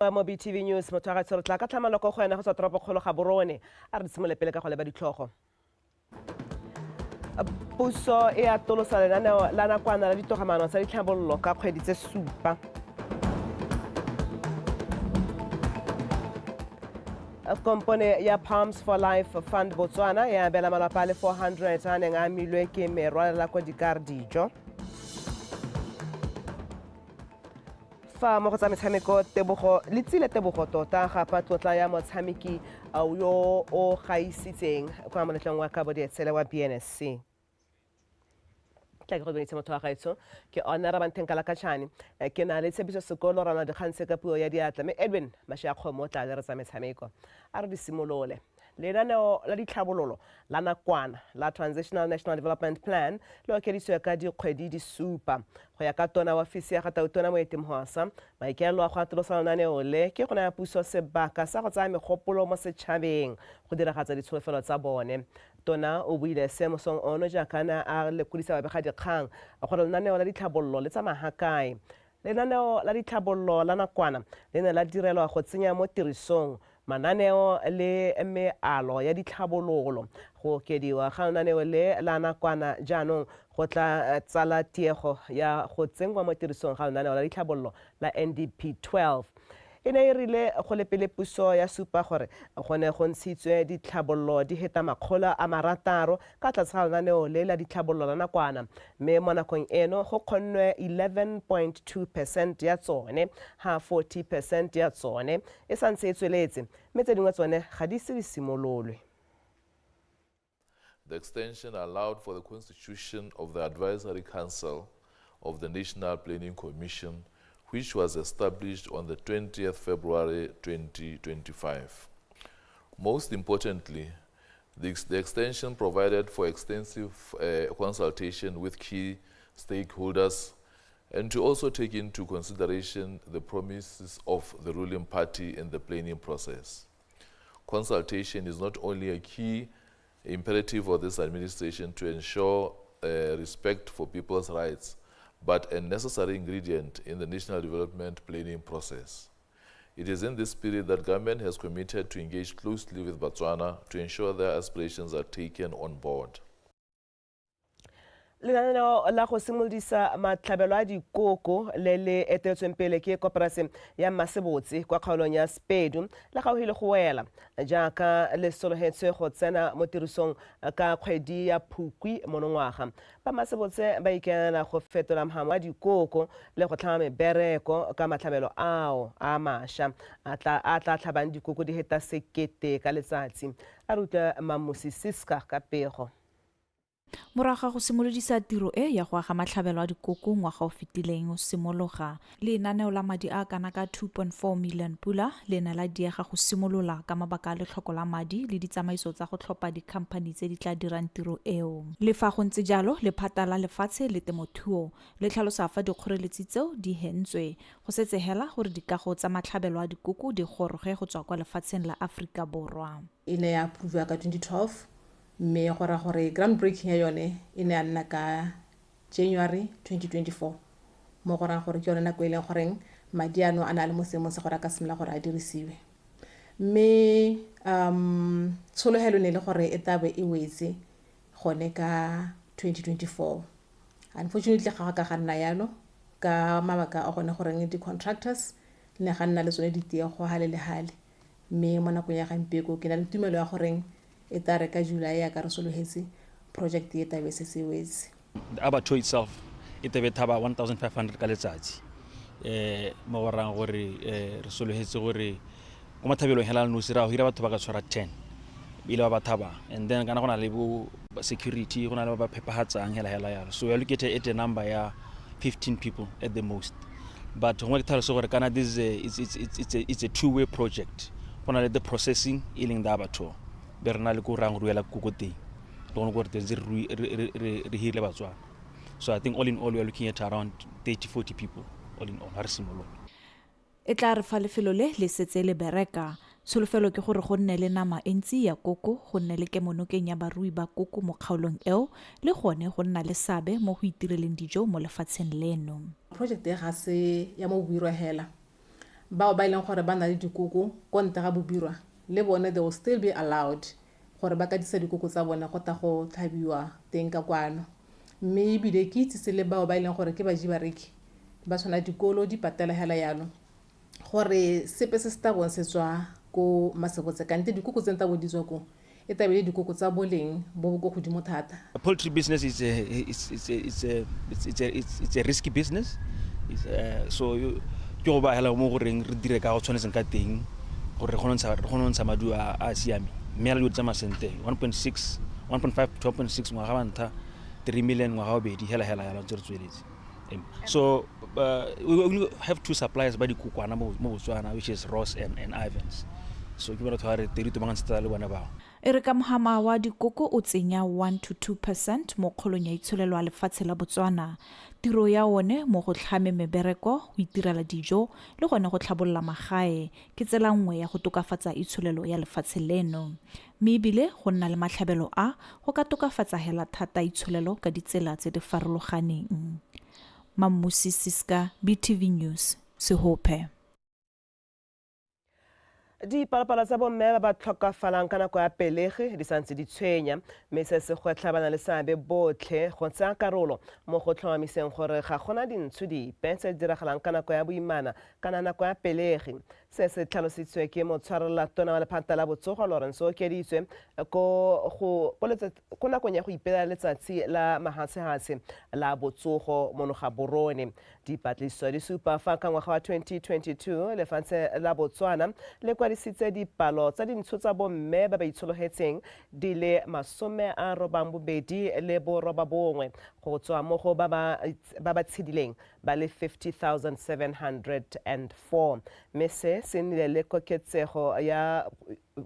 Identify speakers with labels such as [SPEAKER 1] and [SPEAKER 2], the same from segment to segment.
[SPEAKER 1] Mo BTV News, motho wa gaetsho re tla ka tlhamaloko go wena go tswa toropokgolo Gaborone. A re di simolole pele ka go leba ditlhogo. Puso e atolosa lenaneo la nakwana la ditogamaano tsa ditlhabololo ka kgwedi tse supa. Kompone ya Palms for Life Fund Botswana e abela malapa a le 400 a neng a amilwe ke merwalela kwa dikar dijo. Fa mo go tsa metshameko, Tebogo Letsile Tebogo tota gapa tlotla ya motshameki yo o gaisitseng kwa moletlong wa kabo dietsele wa BNSC. Tla ke go dumedise motho wa gaetsho, ke Honora Banteng Kalakatšhane. Ke na le Tshepiso Sekolo rana dikgang tse ka puo ya diatla, mme Edwin Mashiakgomo o tla lere tsa metshameko. A re di simolole. Lenaneo la ditlhabololo la nakwana la Transitional National Development Plan le okeditswe ka dikgwedi di supa. Go ya ka tona wa ofisi ya ga Tautona Moeti Mohwasa, maikaelelo a go atolosa lenaneo le ke go naya puso sebaka sa go tsaya megopolo mo setšhabeng go diragatsa ditsholofelo tsa bone. Tona o buile se mosong ono jaaka ne a lekodisa babegadikgang gore lenaneo la ditlhabololo le tsamaya ga kae. Lenaneo la ditlhabololo la nakwana le ne la direlwa go tsenya mo tirisong mananeo le mealo ya ditlhabololo. Go okediwa ga lenaneo le la nakwana jaanong go tla tsala tiego ya go tsenngwa mo tirisong ga lenaneo la ditlhabololo la NDP 12. E ne e rile go le pele puso ya supa gore go ne go ntshitswe ditlhabololo di heta 600 ka tlase ga lenaneo le la ditlhabololo la nakwana, mme mo nakong eno go kgonnwe 11.2 percent ya tsone, ha 40 percent ya tsone e santse e tsweletse, mme tse dingwe tsone ga di ise di simololwe.
[SPEAKER 2] The extension allowed for the constitution of the Advisory Council of the National Planning Commission, which was established on the 20th February 2025. Most importantly, the extension provided for extensive consultation with key stakeholders and to also take into consideration the promises of the ruling party in the planning process. Consultation is not only a key imperative of this administration to ensure respect for people's rights, but a necessary ingredient in the national development planning process. It is in this spirit that government has committed to engage closely with Botswana to ensure their aspirations are taken on board.
[SPEAKER 1] Lenaneo la go simolodisa matlhabelo a dikoko le le eteletsweng pele ke koporase ya Mmasebotse kwa kgaolong ya Sepedu le gaufi le go wela jaaka le sologetswe go tsena mo tirisong ka kgwedi ya Phukwi monongwaga. Ba Mmasebotse ba ikaelela go fetola mhamo wa dikoko le go tlhama mebereko ka matlhabelo ao a masha a tla tlhabang dikoko di heta 1000 ka letsatsi. A re utlwe Mamusi Siska ka pego.
[SPEAKER 3] Morago ga go simolodisa tiro e ya go aga matlhabelo a dikoko ngwaga o fetileng o simologa, lenaneo la madi a kana ka 2.4 million pula le ne la diega go simolola ka mabaka a letlhoko la madi le ditsamaiso tsa go tlhopha dikhamphani tse di tla dirang tiro eo. Le fa go ntse jalo, lephata la lefatshe le temothuo le tlhalosa fa dikgoreletsi tseo di hentswe, go setse hela gore dikago tsa matlhabelo a dikoko di goroge go tswa kwa lefatsheng la Aforika Borwa.
[SPEAKER 4] E ne ya approviwa ka 2012, mme go raya gore ground breaking ya yone e ne ya nna ka January 2024, mo go rayang gore ke yone nako e leng goreng madi ano a na le mo seemong sa gore a ka simolola gore a dirisiwe. Mme tshologelo ne e le gore e tlabe e wetse gone ka 2024. Unfortunately ga go ka ga nna yalo ka mabaka a gone goreng di-contractors ne ga nna le tsone ditiego hale le hale. Mme mo nakong ya gampieko ke na le tumelo ya goreng e tla re ka July ya ka re sologetse project e tabe se se wetse.
[SPEAKER 5] The abattoir itself e tebe thaba 1500 ka letsatsi, mo go rang gore re sologetse gore ko mathabelong hela nosi ra go hira batho ba ka tshwara 10 ile ba ba thabang, and then kana go na le bo security, go na le ba ba phepahatsang hela hela yalo. So we are looking at a number ya 15 people at the most, but gongwe ke tlhalose gore kana this is a, it's, it's, it's, it's a, it's a two way project. Go na le the processing e leng the abattoir, be re na le ko rang ruela koko teng, le gone ko re teng re hirile Batswana. So I think all in all we are looking at around 30-40 people all in all ha re simolola.
[SPEAKER 3] E tla re fa lefelo le le setse le bereka, tsholofelo ke gore go nne le nama e ntsi ya koko, go nne le kemonokeng ya barui ba koko mo kgaolong eo, le gone go nna le seabe mo go itireleng dijo mo lefatsheng leno.
[SPEAKER 4] Project e ga se ya mo Bobirwa hela. Bao ba e leng gore ba na le dikoko ko ntle ga Bobirwa le bone they will still be allowed gore ba ka disa dikoko tsa bone go tla go tlhabiwa teng ka kwano. Mme ebile ke itsise le bao ba e leng gore ke baji bareki ba tshwana dikolo di patela hela yalo gore sepe se se tla bong se tswa ko Masebotse kante dikoko tse tla bo di tswa ko e tla be le dikoko tsa boleng bo bo ko godimo thata.
[SPEAKER 5] Poultry business is a, it's, it's a, it's a, it's, it's a, it's, it's a risky business. It's, so you, ke go ba hela mo goreng re dire ka go tshwanetseng ka teng gore re kgone go ntsha maduo a a siameng. Mme hela dilo tsa masente 1.6, 1.5, 12.6 ngwaga wa ntlha, 3 million ngwaga wa bobedi, hela hela hela ntse re tsweletse. So we only have two suppliers ba dikokwana mo Botswana, which is Ross and Ivans. So ke batho ba re tedi to bangantse le bona bao.
[SPEAKER 3] E re ka mohama wa dikoko o tsenya 1 to 2 percent mo kgolong ya itsholelo ya lefatshe la Botswana, tiro ya one mo go tlhameng mebereko, go itirela dijo le gone go tlhabolola magae ke tsela nngwe ya go tokafatsa itsholelo ya lefatshe leno. Mme ebile go nna le matlhabelo a go ka tokafatsa hela thata itsholelo ka ditsela tse di farologaneng. Mammusi Siska, BTV News, Sehophe.
[SPEAKER 1] Dipalopalo tsa bomme ba ba tlhokafalang ka nako ya pelegi di santse di tshwenya, mme se se gwetlha ba na le seabe botlhe go tsaya karolo mo go tlhomamiseng gore ga gona dintsho dipe tse di diragalang ka nako ya boimana kana nako ya pelegi. Se se tlhalositswe ke motshwarelela tona wa lephata la botsogo Lawrence Okeditswe ko go ko nakong ya go ipela letsatsi la mahatshehatshe la botsogo mono Gaborone. Dipatlisiso di supa fa ka ngwaga wa 2022 lefatshe la Botswana le kwadisitse dipalo tsa dintsho tsa bomme ba ba itshologetseng di le 89 go tswa mo go ba ba tshedileng ba le 50,704, mme se se nnile le koketsego ya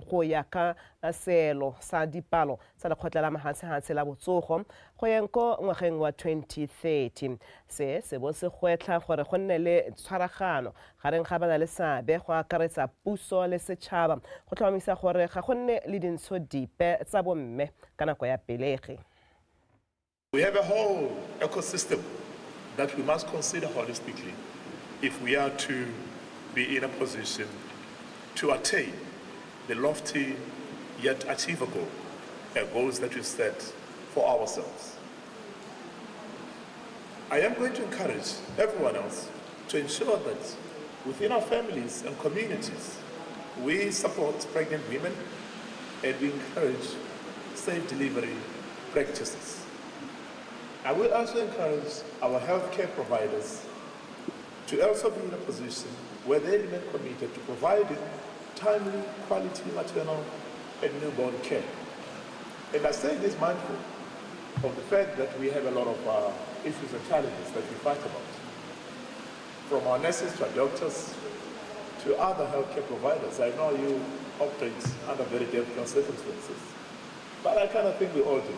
[SPEAKER 1] go ya ka seelo sa dipalo tsa lekgotla la mahatshehatshe la botsogo go yeng ko ngwageng wa 2030. Se se bo se gwetlha gore go nne le tshwaragano gareng ga ba na le seabe go akaretsa puso le setšhaba go tlhomamisa gore ga go nne le dintsho dipe tsa bomme ka nako ya pelegi.
[SPEAKER 2] We have a whole ecosystem that we must consider holistically if we are to be in a position to attain the lofty yet achievable goals that we set for ourselves. I am going to encourage everyone else to ensure that within our families and communities, we support pregnant women and we encourage safe delivery practices. I will also encourage our healthcare providers to also be in a position where they remain committed to providing timely, quality maternal and newborn care. And I say this mindful of the fact that we have a lot of issues and challenges that we fight about. From our nurses to our doctors to other healthcare providers. I know you operate under very difficult circumstances, but I kind of think we all do.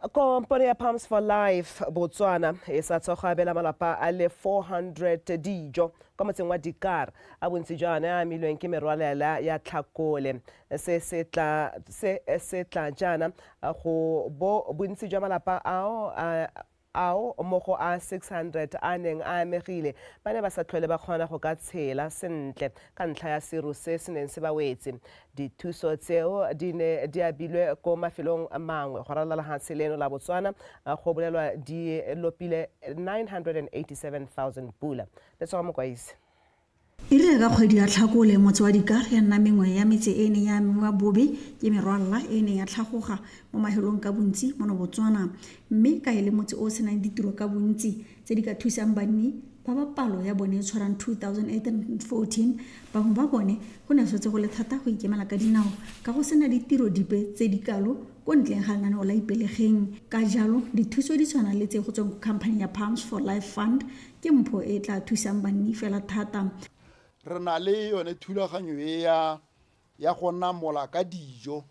[SPEAKER 1] Kompone ya Palms for Life Botswana e sa tswa go abela malapa a le 400 dijo kwa motseng wa Dikar a bontsi jwa one a amilweng ke merwalela ya Tlhakole. Se se tla se se tla jaana go bo bontsi jwa malapa ao ao mo go a 600 a neng a amegile ba ne ba sa tlhole ba kgona go ka tshela sentle ka ntlha ya seru se se neng se ba wetse. Dithuso tseo di ne di abilwe ko mafelong mangwe go ralala lehatshe leno la Botswana, go bolelwa di lopile 987,000 pula. Letsogo Mokwaisi.
[SPEAKER 6] E rile ka kgwedi ya Tlhakole, motse wa Dikar ya nna mengwe ya metse e e neng ya amiwa bobe ke merwalela e e neng ya tlhagoga mo mahelong ka bontsi mono Botswana. Mme ka e le motse o o senang ditiro ka bontsi tse di ka thusang banni ba ba palo ya bone e tshwarang 2814, bangwe ba bone go ne setse go le thata go ikemela ka dinao ka go sena ditiro dipe tse di kalo ko ntleng ga lenaneo la Ipelegeng. Ka jalo, dithuso di tshwana le tse go tswang ko khamphani ya Palms for Life Fund ke mpho e e tla thusang banni fela thata.
[SPEAKER 7] Re na le yone thulaganyo e ya go namola ka dijo.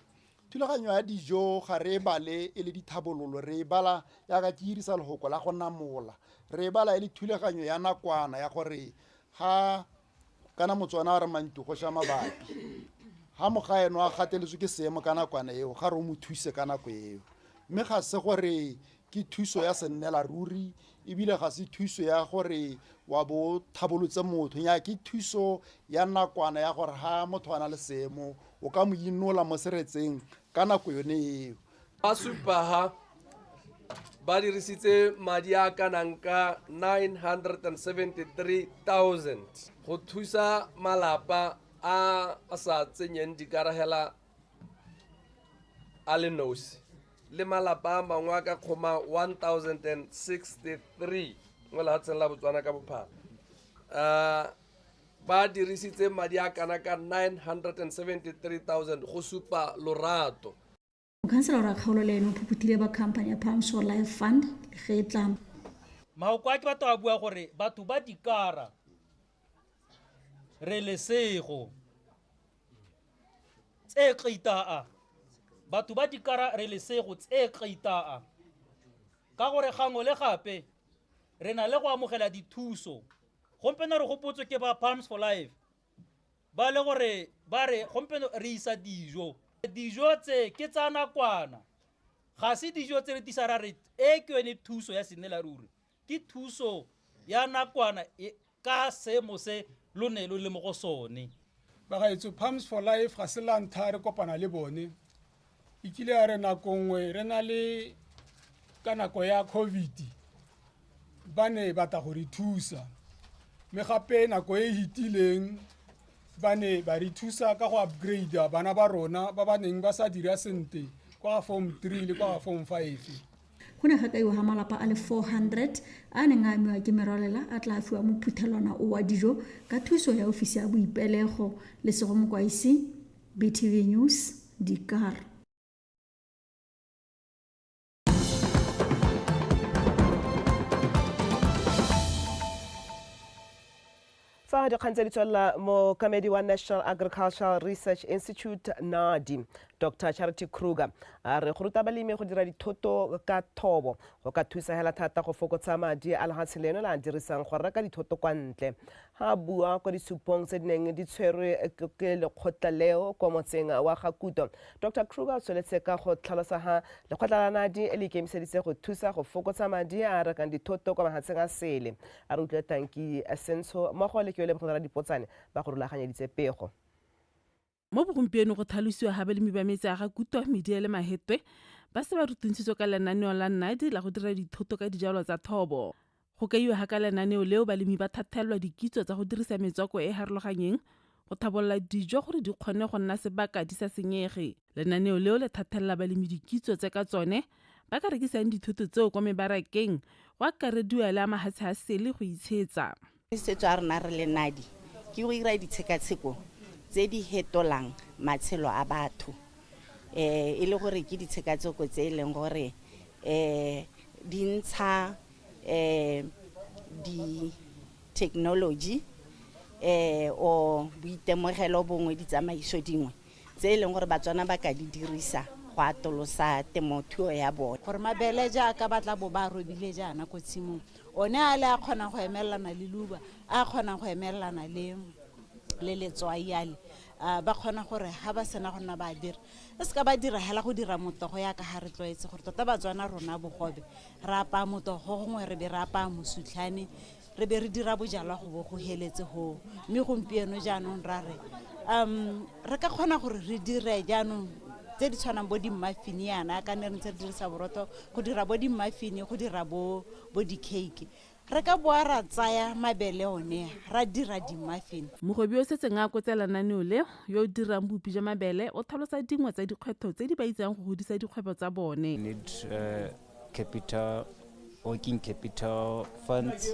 [SPEAKER 7] Thulaganyo ya dijo ga re e bale e le dithabololo, re e bala yaka ke dirisa lehoko la go namola. Re e bala e le thulaganyo ya nakwana ya gore ga kana Motswana a re mantu go sha mabapi. Ga mogaeno a gateletswe ke seemo ka nakwana eo, ga re o mo thuse ka nako eo. Mme ga se gore ke thuso ya sennela ruri Ebile ga se thuso ya gore wa bo thabolotse motho, nya ke thuso ya nakwana ya gore ha motho a na le seemo o ka mo inola mo seretseng ka nako yone eo.
[SPEAKER 8] Ba supa ha ba dirisitse madi a kanang ka 973,000 go thusa malapa a a sa tsenyeng dikaragela a le nosi le malapa a mangwe a ka kgoma 1063 mo lefatsheng la Botswana ka bophara. Ba dirisitse madi a kana ka 973,000 go supa lorato.
[SPEAKER 6] Mokhanselara wa kgaolo le ene o phophothile ba khamphani ya Palms for Life Fund legetla.
[SPEAKER 9] Mahoko a ke batho a bua gore batho ba dikara re lesego tse qeitaa, batho ba dikara re lesego tse qeitaa, ka gore gangwe le gape re na le go amogela dithuso. Gompieno re gopotswe ke ba Palms for Life ba le gore ba re gompieno re isa dijo. Dijo tse ke tsa nakwana, ga se dijo tse re tisa ra re e ke yone thuso ya sennela ruri, ke thuso ya nakwana e ka seemo se lo ne lo le mo go sone.
[SPEAKER 10] Bagaetsho, Palms for Life ga se la ntlha re kopana le bone. E kile ya re nako nngwe re na le ka nako ya COVID ba ne batla go re thusa, mme gape nako e e fetileng ba ne ba re thusa ka go upgrade bana ba rona ba ba neng ba sa dira sentle kwa ga form 3 le kwa ga form 5.
[SPEAKER 6] Go ne ga kaiwa ga malapa a le 400 a a neng a amiwa ke merwalela a tla fiwa mophuthelwana o wa dijo ka thuso ya ofisi ya boipelego. Lesego Mokwaisi, BTV News, Dikar.
[SPEAKER 1] Fa dikgang tse di tswelela, mookamedi wa National Agricultural Research Institute NARDI, Dr Charity Kruger, a re go ruta balemi go dira dithoto ka thobo go ka thusa hela thata go fokotsa madi a lehatshe leno le a dirisang go reka dithoto kwa ntle. Ha a bua kwa ditshupong tse di neng di tshwerwe ke lekgotla leo kwa motseng wa Gakuto, Dr Kruger o tsweletse ka go tlhalosa ha lekgotla la NARDI le ikemiseditse go thusa go fokotsa madi a a rekang dithoto kwa mahatsheng a sele. A re utlwe Tanki Sentsho mmogo le Keolebogile Radipotsane ba go rulaganyeditse pego.
[SPEAKER 11] Mo bogompieno go tlhalosiwa ga balemi ba metse ya Gakuto, Medie le Mahetwe ba se ba rutuntshitswe ka lenaneo la NARDI la go dira dithoto ka dijalo tsa thobo. Go kaiwa ga ka lenaneo leo balemi ba thathelelwa dikitso tsa go dirisa metswako e e harologanyeng go thabolola dijo gore di kgone go nna sebaka di sa senyege. Lenaneo leo le thathelela balemi dikitso tse ka tsone ba ka rekisang dithoto tseo kwa mebarakeng go akarediwa le a mahatshe a sele go itshetsa.
[SPEAKER 12] Setso a rona re le NARDI ke go ira ditshekatsheko tse di hetolang matshelo a batho, e le gore ke ditshekatsheko tse e leng gore di ntsha di-technology or boitemogelo bongwe, ditsamaiso dingwe tse e leng gore Batswana ba ka di dirisa go atolosa temothuo ya bone.
[SPEAKER 13] Gore mabele jaaka ba tla bo ba robile jaana ko tshimong, one a le a kgonang go emelelana le leuba, a kgonang go emelelana le letswai ale, ba kgona gore ha ba sena go nna ba dira, e seka ba dira hela go dira motogo yaka ha re tlwaetse gore tota Batswana rona bogobe re apaya motogo gongwe re be re apaya mosutlhane, re be re dira bojalwa go bo go heletse hoo. Mme gompieno jaanong ra re re ka kgona gore re dire jaanong tse di tshwanang bo di-muffin yana, ka ne re ntse re dirisa borotho go dira bo di-muffin, go dira bo di-cake. Re ka boa ra tsaya mabele one ra dira di-muffin.
[SPEAKER 11] Mogwebi yo o setseng a akotse lenaneo le, yo o dirang bopi jwa mabele, o tlhalosa dingwe tsa dikgwetlho tse di ba itsang go godisa dikgwebo tsa bone.
[SPEAKER 14] Need capital, working capital funds,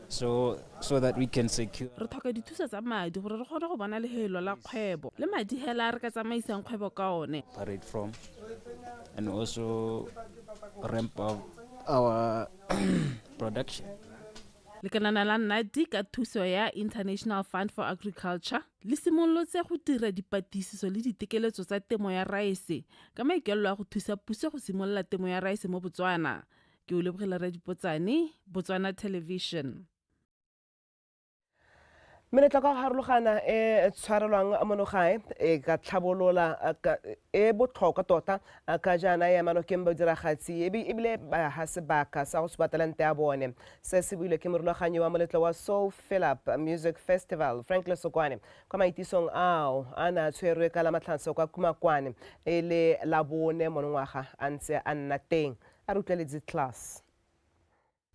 [SPEAKER 14] so that we can secure.
[SPEAKER 11] Re tlhoka dithuso tsa madi gore re kgone go bona lehelo la kgwebo le madi hela a re ka tsamaisang kgwebo ka one.
[SPEAKER 14] Operate from and also ramp up our production.
[SPEAKER 11] Lekalana la NARDI ka thuso ya International Fund for Agriculture le simolotse go dira dipatlisiso le ditekeletso tsa temo ya raese ka maikaelelo a go thusa puso go simolola temo ya raese mo Botswana. Ke o lebogela Radipotsane, Botswana Television.
[SPEAKER 1] Meletlo ka go harologana e tshwarelwang mono gae e ka tlhabolola e botlhokwa tota ka jaana e ema nokeng badiragatsi ebile ba ha sebaka sa go supa talente ya bone. Se se builwe ke morulaganyi wa moletlo wa Soul Fill Up Music Festival, Frank Lesokwane, kwa maitisong ao a ne a tshwerwe ka Lamatlhatso kwa Kumakwane e le la bone monongwaga a ntse a nna teng. A re utlweletse class.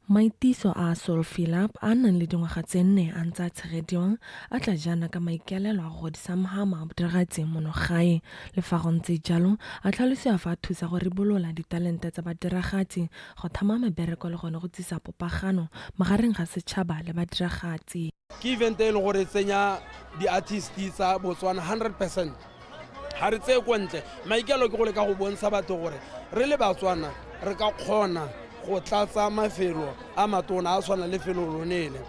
[SPEAKER 15] Maitiso a Sol Philip a a nang le dingwaga tse nne a ntse a tshegediwa a tla jaana ka maikaelelo a go godisa mhama a bodiragatsi mono gae. Le fa go ntse jalo, a tlhalosiwa fa a thusa go ribolola ditalente tsa badiragatsi, go thama mebereko le gone go tsisa popagano magareng ga setšhaba le badiragatsi.
[SPEAKER 16] Ke event e leng gore e tsenya di-artist tsa Botswana 100%. Ga re tseye ko ntle. Maikaelelo ke go leka go bontsha batho gore re le Batswana re ka kgona go tlatsa mafelo a matona a tshwana le lefelo lone le.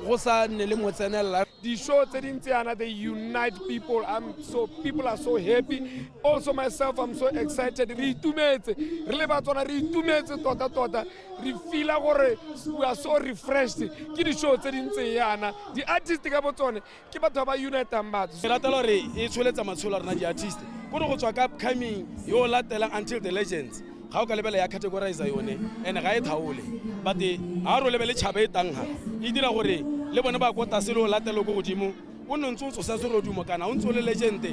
[SPEAKER 16] Go sa nne le motsenelela.
[SPEAKER 10] Di-show tse di ntse yana, they unite people. People are so happy. Also myself, I'm so excited. Re itumetse, re le Batswana re itumetse tota tota. Re feela gore we are so refreshed ke di-show tse di ntseng yana. Di-artist ka bo tsone ke batho ba ba unitang batho.
[SPEAKER 16] Ke ratela gore e tsholetsa matshelo a rona di-artist, kore go tswa ka upcoming yo o latelang until the legends. Ga o ka lebela ya categorize yone and ga e thaole, but ga re o lebele tšhaba e tang ha e dira gore le bone ba ko tlase le o latele ko godimo, o nne ntse o tsosa serodumo kana o ntse o le legend,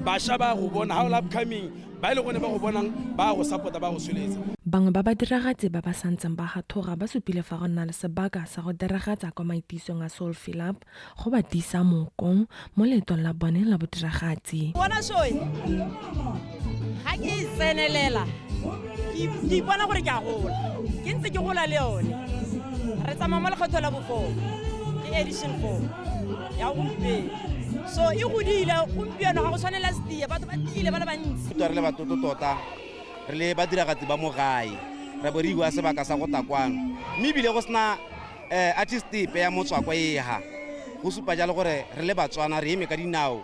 [SPEAKER 16] bašwa ba go bona ga o le upcoming, ba e le gone ba go bonang ba go support-a ba go tsholetsa.
[SPEAKER 15] Bangwe ba badiragatsi ba ba santseng ba gathoga ba supile fa go nna le sebaka sa go diragatsa kwa maitisong a Soul Fill Up go ba tiisa moko mo leetong la bone la bodiragatsi.
[SPEAKER 17] Bona show e, ga ke e tsenelela, ke ipona gore ke a gola, ke ntse ke gola le yone. Re tsamaya mo lekgetho la bo-4, ke edition 4 ya gompieno. So e godile gompieno, ga go tshwane last year, batho ba tiile ba le bantsi.
[SPEAKER 18] Re le batoto tota, re le badiragatsi ba mo gae, re bo re iwa sebaka sa go tla kwano, mme ebile go sena artist epe ya motswakwa e ha go supa jalo gore re le Batswana re eme ka dinao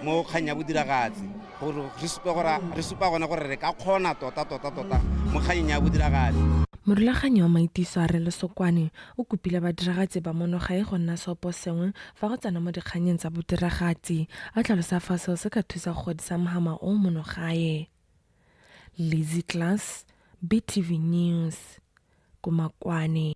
[SPEAKER 18] mo kgang ya bodiragatsi, gore re supe gore re supa gone gore re ka kgona tota tota tota mo kganyeng ya bodiragatsi.
[SPEAKER 15] Morulaganyi wa maitiso a re Lesokwane o kopile badiragatsi ba mono gae go nna seopo sengwe fa go tsena mo dikganyeng tsa bodiragatsi, a tlhalosa fa seo se ka thusa go godisa mhama o mono gae. Lizzy Klaas, BTV News, Kumakwane.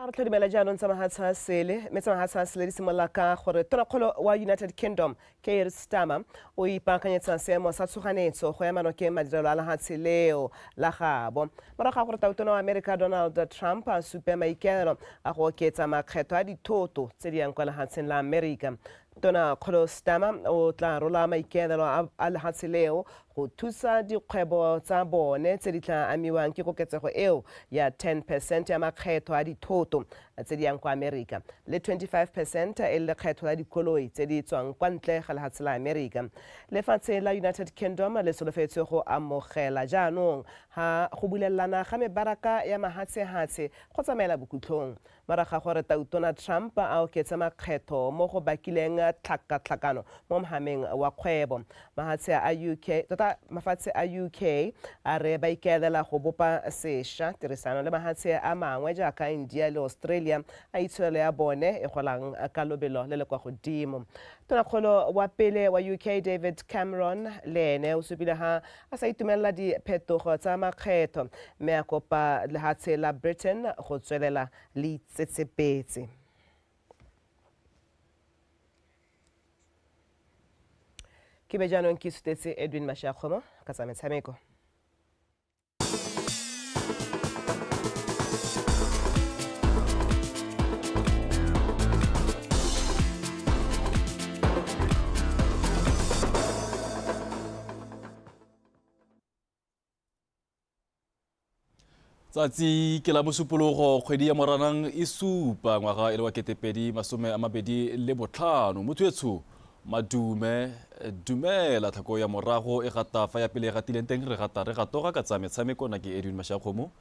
[SPEAKER 1] A re tlhodumela jaanong tsa mahatshe a sele, mme tsa mahatshe a sele di simolola ka gore tonakgolo wa United Kingdom Keir Starmer o ipaakanyetsa seemo sa tshoganetso go ema nokeng madirelo a lehatshe leo la gabo morago ga gore tautona wa America Donald Trump a supe maikaelelo a go oketsa makgetho a dithoto tse di yang kwa lehatsheng la America. Tonakgolo Starmer o tla rola maikaelelo a lehatshe leo go thusa dikgwebo tsa bone tse di tla amiwang ke koketsego eo ya 10% ya makgetho a dithoto tse di yang kwa Amerika le 25% e le lekgetho la dikoloi tse di tswang kwa ntle ga lehatshe la Amerika. Lefatshe la United Kingdom le solofetswe go amogela jaanong ga go bulelelana ga mebaraka ya mahatshehatshe go tsamaela bokhutlong morago ga gore tautona Trump a oketse makgetho mo go bakileng tlhakatlhakano mo mohameng wa kgwebo. Mafatshe a UK, tota mafatshe a UK a re ba ikaelela go bopa sešwa tirisano le mahatshe a mangwe jaaka India le Australia a itsholelo ya bone e golang ka lobelo le le kwa godimo. Tonakgolo wa pele wa UK David Cameron le ene o supile ha a sa itumelela diphetogo tsa makgetho mme a kopa lehatshe la Britain go tswelela le itsetsepetse. Ke be jaanong ke sutetse Edwin Mashiakgomo ka tsa metshameko.
[SPEAKER 19] Tsatsi ke la mosupologo, kgwedi ya Moranang e supa ngwaga e le wa 2025. Motho etsho madume dumela, tlhako ya morago e gata fa ya pele e gatileng teng, re gata re gatoga ka tsa metshameko. Na ke Edwin Mashakgomo,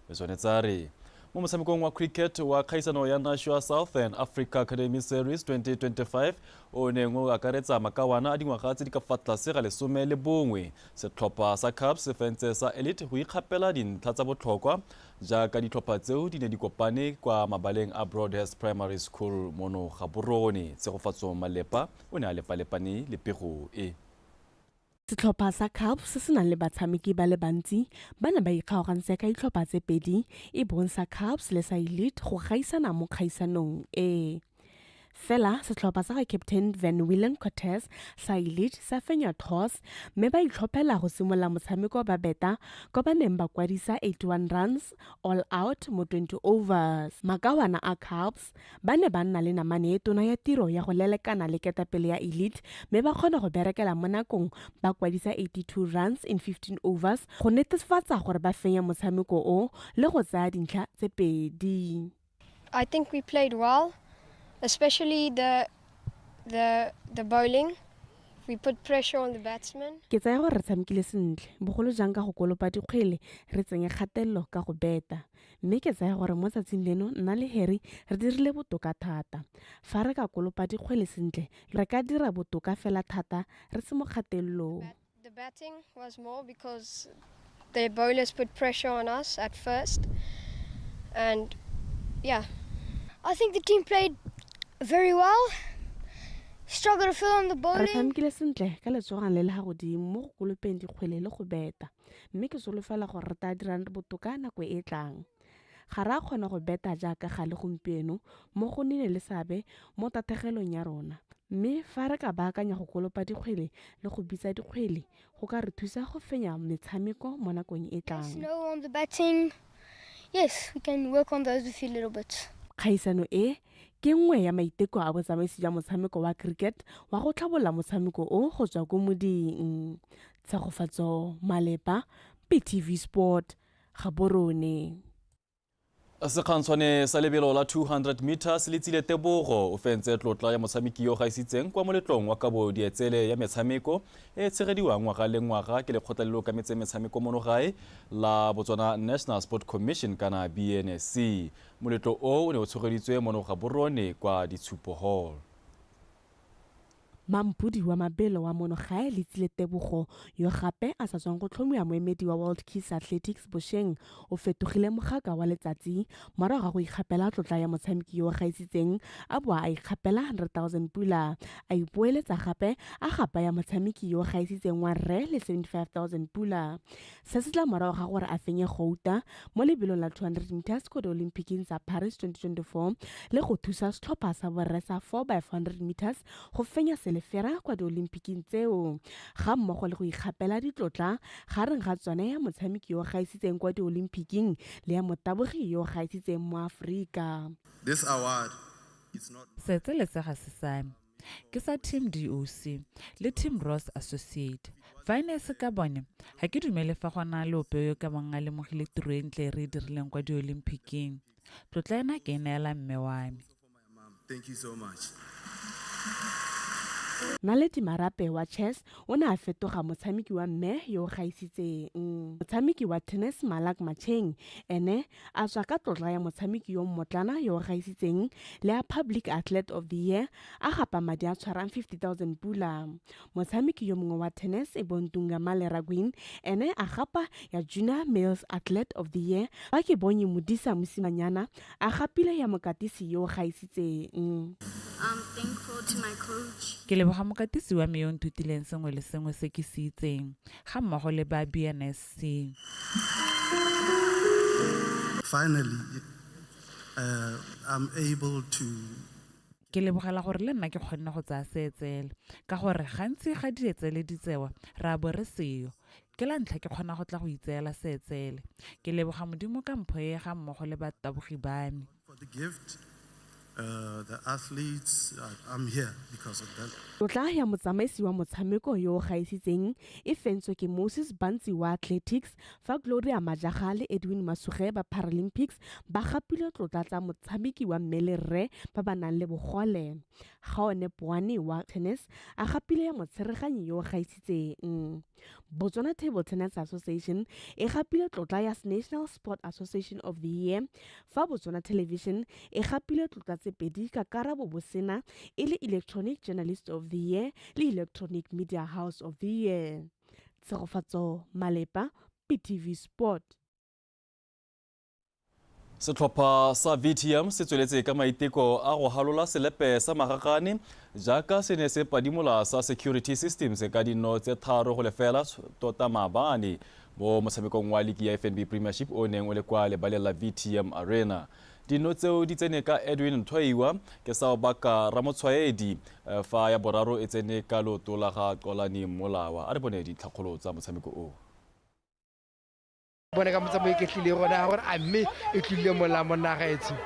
[SPEAKER 19] le tsone tsa re Mo motshamekong wa cricket wa kgaisano ya Nashua Southern Africa Academy Series 2025 o neng o akaretsa makawana a dingwaga tse di ka fa tlase ga 11, setlhopha sa Cubs se fentse sa Elite go ikgapela dintlha tsa botlhokwa jaaka ditlhopha tseo di ne di kopane kwa mabaleng a Broadhurst Primary School mono Gaborone. Tshegofatso Malepa o ne a lepalepane le pego e.
[SPEAKER 11] Setlhopha sa Cubs se se nang le batshameki ba le bantsi ba ne ba ikgaogantse ka ditlhopha tse pedi e bong sa Cubs le sa Elite go gaisana mo kgaisanong e. Fela setlhopha sa ga Captain Van Willen Cortez sa Elite sa fenya toss mme ba itlhophela go simolola motshameko ba beta kwa ba neng ba kwadisa 81 runs all out mo 20 overs. Makawana a Cubs ba ne ba nna le namane e tona ya tiro ya go lelekana le ketapele ya Elite mme ba kgona go berekela mo nakong ba kwadisa 82 runs in 15 overs go netefatsa gore ba fenya motshameko o le go tsaya dintlha tse pedi.
[SPEAKER 20] I think we played well, especially the bowling. We put pressure on the batsmen.
[SPEAKER 11] Ke tsaya gore re tshamekile sentle, bogolo jang ka go kolopa dikgwele re tsenye kgatelelo ka go beta. Mme ke tsaya gore mo tsatsing leno nna le Harry re dirile botoka thata. Fa re ka kolopa dikgwele sentle, re ka dira botoka fela thata re se mo kgatelelong.
[SPEAKER 20] The batting was more because the bowlers put pressure on us at first. And yeah.
[SPEAKER 21] I think the team played very well. Struggled to fill on the
[SPEAKER 11] Re
[SPEAKER 21] bowling.
[SPEAKER 11] tshamekile sentle ka letsogong le le ga godimo mo go kolopeng dikgwele le go beta, mme ke solofela gore re tla dira botoka nako e e tlang. Ga re a kgona go beta jaaka gale gompieno mo go nnile le seabe mo tatlhegelong ya rona, mme fa re ka baakanya go kolopa dikgwele le go bitsa dikgwele go ka re thusa go fenya metshameko mo nakong e tlang.
[SPEAKER 21] Snow on the batting. Yes, we can work on those a few little bits.
[SPEAKER 11] Kgaisano e ke nngwe ya maiteko a botsamaisi jwa motshameko wa cricket wa go tlhabolola motshameko o go tswa ko moding. Tshegofatso Malepa, BTV Sport, Gaborone.
[SPEAKER 19] Sekgantshwane sa lebelo la 200 meters le tsile Tebogo o fentse tlotla ya motshameki yo gaisitseng kwa moletlong wa kabo dietsele ya metshameko e tshegediwang ngwaga le ngwaga ke lekgotla le le okametseng metshameko mono gae la Botswana National Sport Commission kana BNSC. Moletlo o o ne o tshegeditswe mono Gaborone kwa Ditshupo Hall.
[SPEAKER 11] Mampudi wa mabelo wa mono gae Letsile Tebogo, yo gape a sa tswang go tlhomiwa moemedi wa World Kids Athletics bošeng, o fetogile mogaka wa letsatsi morago ga go ikgapela tlotla ya motshameki yo o gaisitseng a boa a ikgapela 100,000 pula, a ipoeletsa gape a gapa ya motshameki yo o gaisitseng wa rre le 75,000 pula. Se se tla morago ga gore a fenye gouta mo lebelong la 200 meters ko di-Olympiking tsa Paris 2024 le go thusa setlhopha sa borre sa 4x400 meters go fenya selefera kwa di-Olympiking tseo, ga mmogo le go ikgapela ditlotla gareng ga tsone ya motshameki yo o gaisitseng kwa di-Olympiking le ya motabogi yo o gaisitseng mo Aforika.
[SPEAKER 22] This award is not
[SPEAKER 23] Seetsele se ga se sa me, ke sa Team DOC le Team Ross Associate. Fa e ne e se ka bone, ga ke dumele fa go na le ope yo ka bong a lemogile tiro e ntle e re e dirileng kwa di-Olympiking. Tlotla ena ke e neela mme wa me.
[SPEAKER 22] Thank you so much.
[SPEAKER 11] Naledi Marape wa chess o ne a fetoga motshameki wa mme yo o gaisitseng. Motshameki wa tennis Malak Macheng ene a tswa ka tlotla ya motshameki yo mmotlana yo o gaisitseng le ya Public Athlete of the Year a gapa madi a tshwarang 50,000 pula. Motshameki yo mongwe wa tennis e bong Tungamale Raguin ene a gapa ya Junior Males Athlete of the Year, fa ke bonye Modisa Mosimanyana a gapile ya mokatisi yo o gaisitseng.
[SPEAKER 24] I'm thankful to my coach.
[SPEAKER 23] Ke leboga mokatisi wa me yo o nthutileng sengwe le sengwe se ke se itseng, ga mmogo le ba BNSC.
[SPEAKER 22] Finally, I'm able to
[SPEAKER 23] Ke lebogela gore le nna ke kgonne go tsaya seetsele, ka gore gantsi ga dietsele di tsewa re a bo re seyo. Ke la ntlha ke kgona go tla go itseela seetsele. Ke leboga Modimo ka mpho e ga mmogo le batabogi ba me.
[SPEAKER 22] For the gift The athletes, I'm here because of them.
[SPEAKER 2] Tlotla ya motsamaisi wa motshameko yo o gaisitseng e fentswe ke Moses Bantsi wa Athletics, fa Gloria Majaga le Edwin Masuge ba Paralympics ba gapile tlotla tsa motshameki wa mme le rre ba ba nang le bogole. Gaone Poane wa tennis a gapile ya motshereganyi yo o gaisitseng. Botswana Table Tennis Association e gapile tlotla ya National Sport Association of the Year, fa Botswana Television e gapile tlotla tse pedi ka Karabo Bosena e le Electronic Journalist of the Year le Electronic Media House of the Year. Tshegofatso Malepa, PTV Sport.
[SPEAKER 19] Setlhopha sa VTM se tsweletse ka maiteko a go halola selepe sa magagane jaaka se ne se padimola sa Security Systems ka dino tse 3-0 tota maabane mo motshamekong wa ligi ya FNB Premiership o neng o le kwa lebaleng la VTM Arena. Dino tseo di tsene ka Edwin Nthoiwa ke sa Obaka Ramotshwaedi, fa ya boraro e tsene ka leoto la ga Qolani Molawa. A re bone ditlhakgolo tsa motshameko o.
[SPEAKER 3] Bone ka motsamao e ketlile gona gore a mme e tlile mola mo nagaetsho.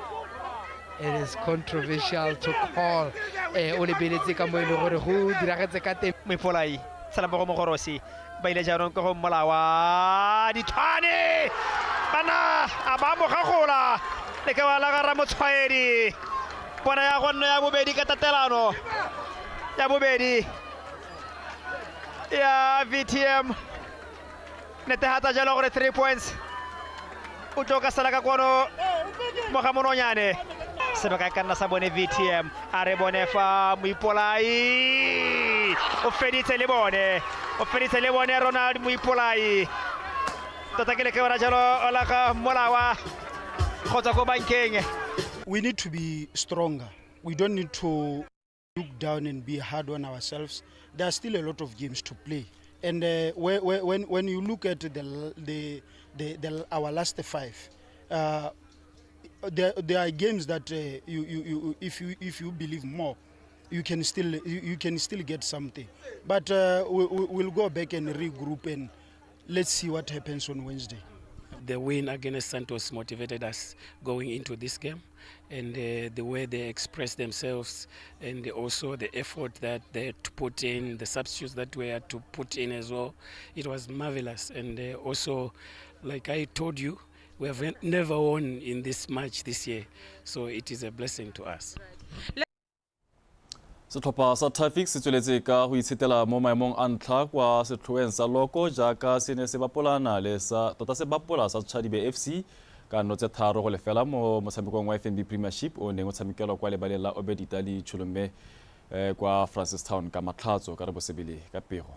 [SPEAKER 3] It is controversial to call. O lebeletse ka mo e leng gore go diragetse ka teng.
[SPEAKER 4] Moipolai sala mo go Mogorosi ba ile jaanong ke go Molawa Dithwane bana a ba mogagola le ke ba la ga Ramotshwaedi. Bona ya go nna ya bobedi ka tatelano ya bobedi ya VTM. Netefatsa jalo gore 3 points o tlo ka sala ka kwano mo ga Mononyane. Sebaka e ka nna sa bone VTM. A re bone fa Moipolai o feditse le bone, o feditse le bone Ronald Moipolai. Tota ke le ke bona jalo la ga Molawa go tswa ko bankeng.
[SPEAKER 5] We need to be stronger. We don't need to look down and be hard on ourselves. There are still a lot of games to play. And when you look at the our last 5, there are games that you if you believe more, you can still get something. But we'll go back and regroup and let's see what happens on Wednesday.
[SPEAKER 25] The win against Santos motivated us going into this game, and the way they expressed themselves, and also the effort that they had to put in, the substitutes that we had to put in as well, it was marvelous. And also, like I told you, we have never won in this match this year, so it is a blessing to us.
[SPEAKER 19] Setlhopha sa Traffic se tsweletse ka go itshetela mo maemong a ntlha kwa setlhoeng sa Loko jaaka se ne se bapolana le sa tota se bapola sa Chadibe FC ka no tse 3-0 mo motshamekong wa FNB Premiership o neng o tshamekelwa kwa lebaleng la Obedita le Tsholomme kwa Francistown ka Matlhatso. Ka re bosebele ka pego.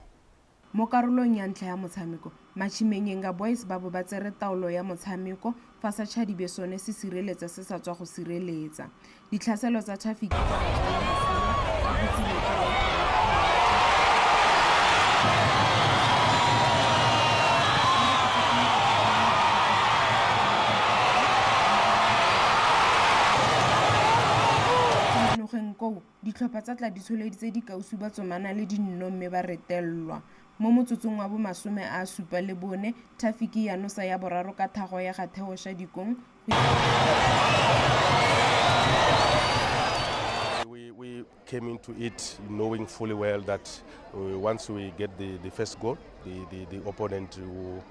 [SPEAKER 26] Mo karolong ya ntlha ya motshameko, Matšhimenyenga Boys ba bo ba tsere taolo ya motshameko fa sa Chadibe sone se sireletsa se sa tswa go sireletsa. Ditlhaselo tsa Traffic nogeng koo, ditlhopha tsa tla di tsholeditse dikausu ba tsomana le dinno mme ba retelelwa. Mo motsotsong wa bo 74, Traffic ya nosa ya boraro ka thago ya ga Theo Shadikong.
[SPEAKER 27] We came into it knowing fully well that once we get the first goal, the opponent will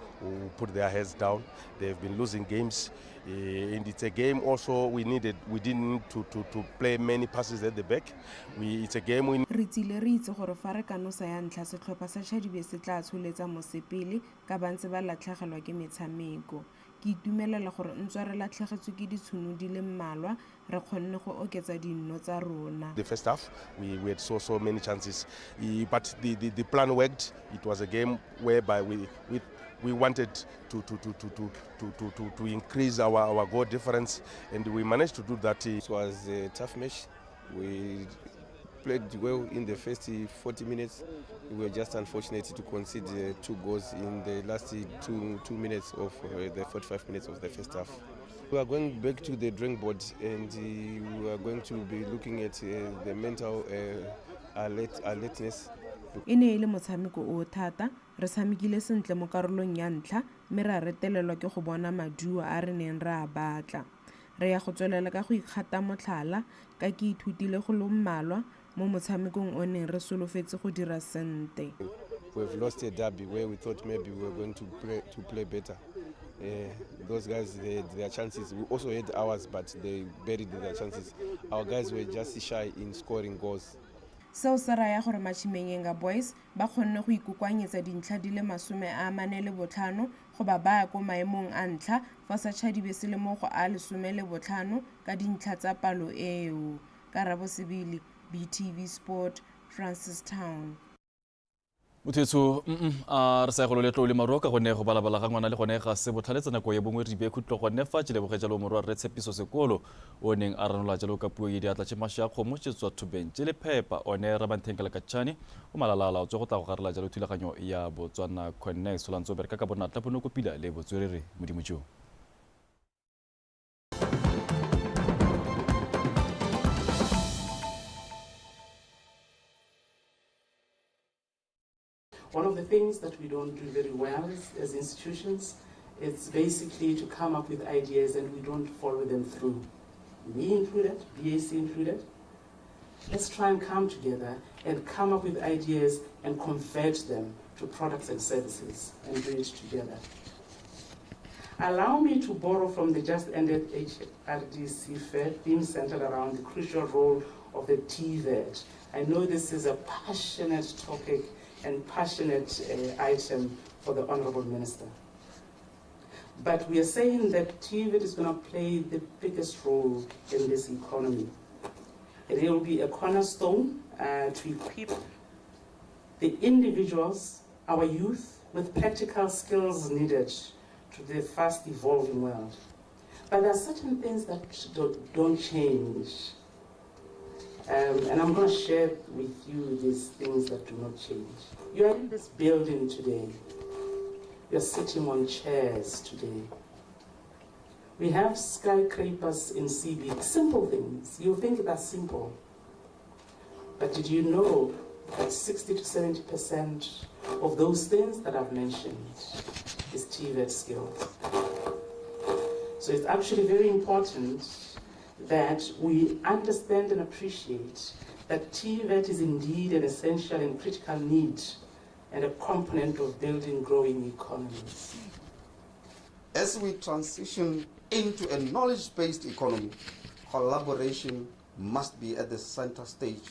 [SPEAKER 27] put their heads down. They've been losing games, and it's a game also we didn't need to play many passes at the back. It's a game we
[SPEAKER 26] re tsile re itse gore fa re ka nosa ya ntlha setlhopha sa Chadibe se tla tsholetsa mosepele ka ba ntse ba latlhegelwa ke metshameko. Ke itumelela gore ntswa re latlhegetswe ke ditšhono di le mmalwa re kgonne go oketsa dinno tsa rona.
[SPEAKER 27] The first half we had so many chances, but the plan worked. It was a game whereby we wanted to increase our goal difference, and we managed to do that.
[SPEAKER 28] It was a tough match. We played well in the first 40 minutes. We were just unfortunate to concede 2 goals in the last 2 minutes of the 45 minutes of the first half. We are going back to the drawing board, and we are going to be looking at the mental alertness.
[SPEAKER 26] E ne e le motshameko o thata, re tshamekile sentle mo karolong ya ntlha mme ra retelelwa ke go bona maduo a re neng re a batla. Re ya go tswelela ka go ikgata motlhala ka ke ithutile go lo mmalwa mo motshamekong o neng re solofetse go dira sente.
[SPEAKER 28] We've lost a derby where we thought maybe we were going to play better. Those guys, they had their chances. We also had ours, but they buried their chances. Our guys were just shy in scoring goals.
[SPEAKER 26] Seo se raya gore Matjimenyenga Boys ba kgonne go ikokoanyetsa dintlha di le 45 go ba baya ko maemong a ntlha fa sa Chadibe se le mo go a 15 ka dintlha tsa palo eo. Karabo Sebele, BTV Sport, Francistown.
[SPEAKER 19] Mothetso a re sa go letlo le maruo ka gonne go balabala ga ngwana le gone ga se botlhaletsa nako e bongwe re be khutlo gone fa tše leboge jalo morwa re Tshepiso Sekolo o neng a ranola jalo ka puo e diatla tše mashe a kgomo tše tswa thubeng tše le phepa one Rabantheng ka lekatšhane o malalala o tswe go tla go garela jalo thulaganyo ya Botswana Connect solantse o bereka ka bonatla bonoko pila le botswerere modimo jo.
[SPEAKER 25] One of the things that we don't do very well as institutions is basically to come up with ideas and we don't follow them through. Me included, BAC included. Let's try and come together and come up with ideas and convert them to products and services and do it together. Allow me to borrow from the just ended HRDC fair theme centered around the crucial role of the TVET. I know this is a passionate topic and passionate item for the Honorable Minister. But we are saying that TVET is going to play the biggest role in this economy. It will be a cornerstone to equip the individuals, our youth, with practical skills needed to the fast evolving world. But there are certain things that don't change. And I'm going to share with you these things that do not change. You are in this building today. You're sitting on chairs today. We have skyscrapers in CB. Simple things. You think that's simple. But did you know that 60 to 70% of those things that I've mentioned is TVET skills? So it's actually very important that we understand and appreciate that TVET is indeed an essential and critical need and a component of building growing economies.
[SPEAKER 6] As we transition into a knowledge-based economy, collaboration must be at the center stage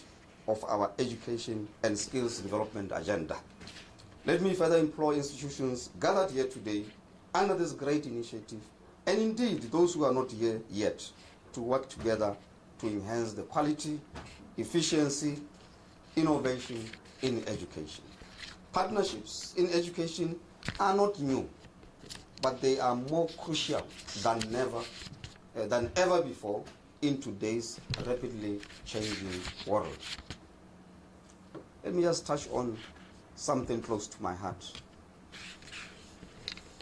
[SPEAKER 6] of our education and skills development agenda. Let me further implore institutions gathered here today under this great initiative, and indeed those who are not here yet, to work together to enhance the quality, efficiency, innovation in education. Partnerships in education are not new, but they are more crucial than ever before in today's rapidly changing world. Let me just touch on something close to my heart.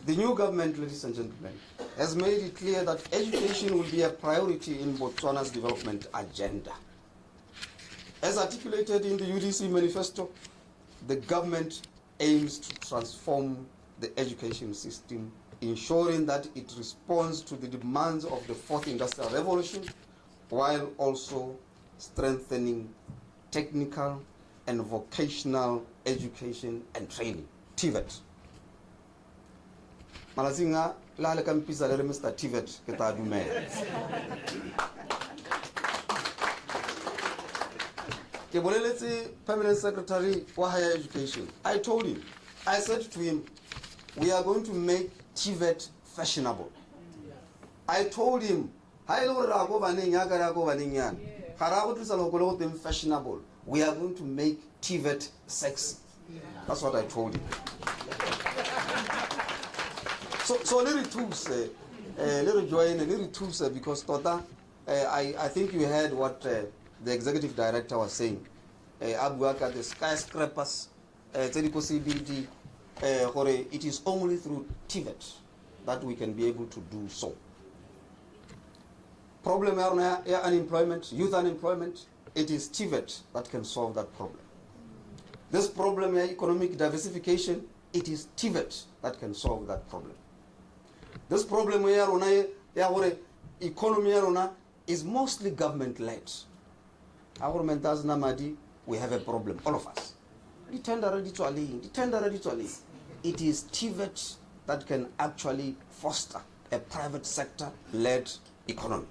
[SPEAKER 6] The new government, ladies and gentlemen, has made it clear that education will be a priority in Botswana's development agenda. As articulated in the UDC manifesto, the government aims to transform the education system, ensuring that it responds to the demands of the fourth industrial revolution while also strengthening technical and vocational education and training, TVET. Malatsing a le ha le ka mpitsa le re Mr TVET, ke tla dumela. Ke boleletse permanent secretary wa higher education. I told him, I said to him, we are going to make TVET fashionable. I told him, ha e le gore re ya ko baneng yaka re ya ko baneng yana, ga re ya go tlisa lehoko le go teng fashionable. We are going to make TVET sexy. That's what I told him. So le re thuse, le re join, le re thuse, because tota, I think you heard what the executive director was saying. A bua ka the skyscrapers tse di ko CBD, gore it is only through TVET that we can be able to do so. Problem ya rona ya unemployment, youth unemployment, it is TVET that can solve that problem. This problem ya economic diversification, it is TVET that can solve that problem. This problem ya rona ya gore Economy ya rona is mostly government led. Ha government a sena madi, we have a problem, all of us. Di-tendera di tswa leng? Di-tendera di tswa leng? It is TVET that can actually foster a private sector led economy.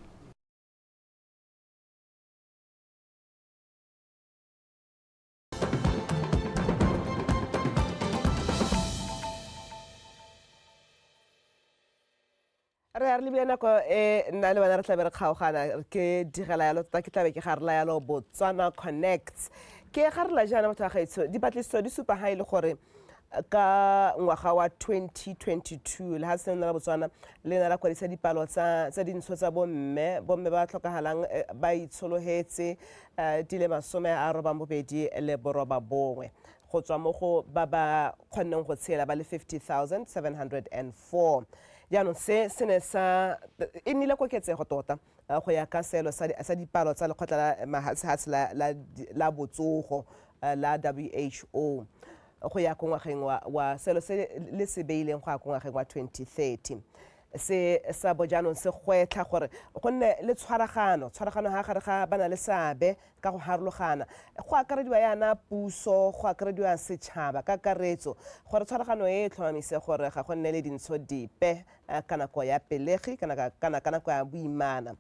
[SPEAKER 1] Re ya re lebile nako e nna le wena re tlabe re kgaogana. Ke digela yalo tota, ke tlabe ke garela yalo Botswana Connects. Ke garela jaana, batho ba gaetsho, dipatlisiso di supa ga e le gore ka ngwaga wa 2022 lehatshe lena la Botswana le ne la kwadisa dipalo tsa dintsho tsa bomme ba tlhokagalang ba itshologetse di le 89 go tswa mo go ba ba kgonneng go tshela ba le 50,704. Jaanong se se ne sa e nnile koketsego tota go ya ka seelo sa dipalo tsa lekgotla la mahatshehatshe la botsogo la WHO go ya ko ngwageng wa selo se le se beileng go ya ko ngwageng wa 2030. Se sa bo jaanong se gwetlha gore go nne le tshwaragano ga gare ga ba na le seabe ka go harologana, go akarediwa yana puso, go akarediwa setšhaba ka karetso, gore tshwaragano e e tlhomamise gore ga go nne le dintsho dipe ka nako ya pelegi kana ka nako ya boimana.